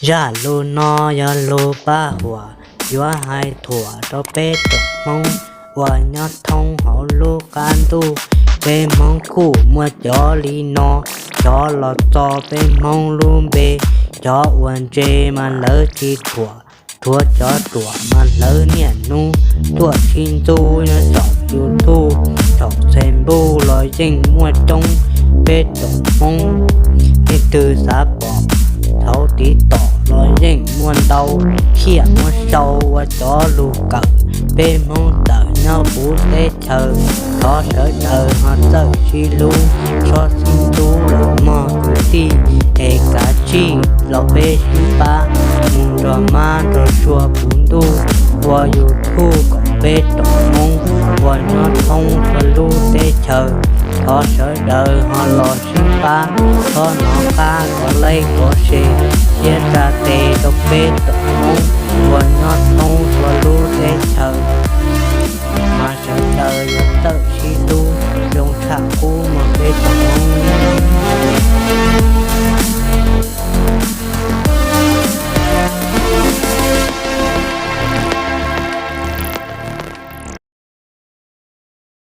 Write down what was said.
Zaj lus no yog lus pab huam, yuav hais thuam rau peb tsoom Hmoob uas nyob thoob hauv lub qab ntuj. Peb Hmoob kuj muaj cov li no, cov los txo peb Hmoob lub npe. Cov uas ntse mas lawv tsis thuam, tshuav cov ruam mas lawv niaj hnub tuaj sib ntxub nyob saum YouTube, saum Facebook los yeej muaj coob. Peb tsoom Hmoob, leej twg xav pom, thaum TikTok los yeej muaj ntau, thiaj muab sau ua cov lus kawm peb Hmoob tawm nyob puv teb chaws. Thov sawv daws ho txawj sib hlub, txhob sib ntxub los mog kwv tij, es kav tsij los peb sib pab mus nrog mab nrog suav puv ntuj ua YouTube kom peb tsoom Hmoob uas nyob thoob txhua lub teb chaws. Thov sawv daws ho los sib pab, txhob hnov qab kov like kov share thiab tsa tes rau peb tsoom Hmoob uas nyob thoob txhua lub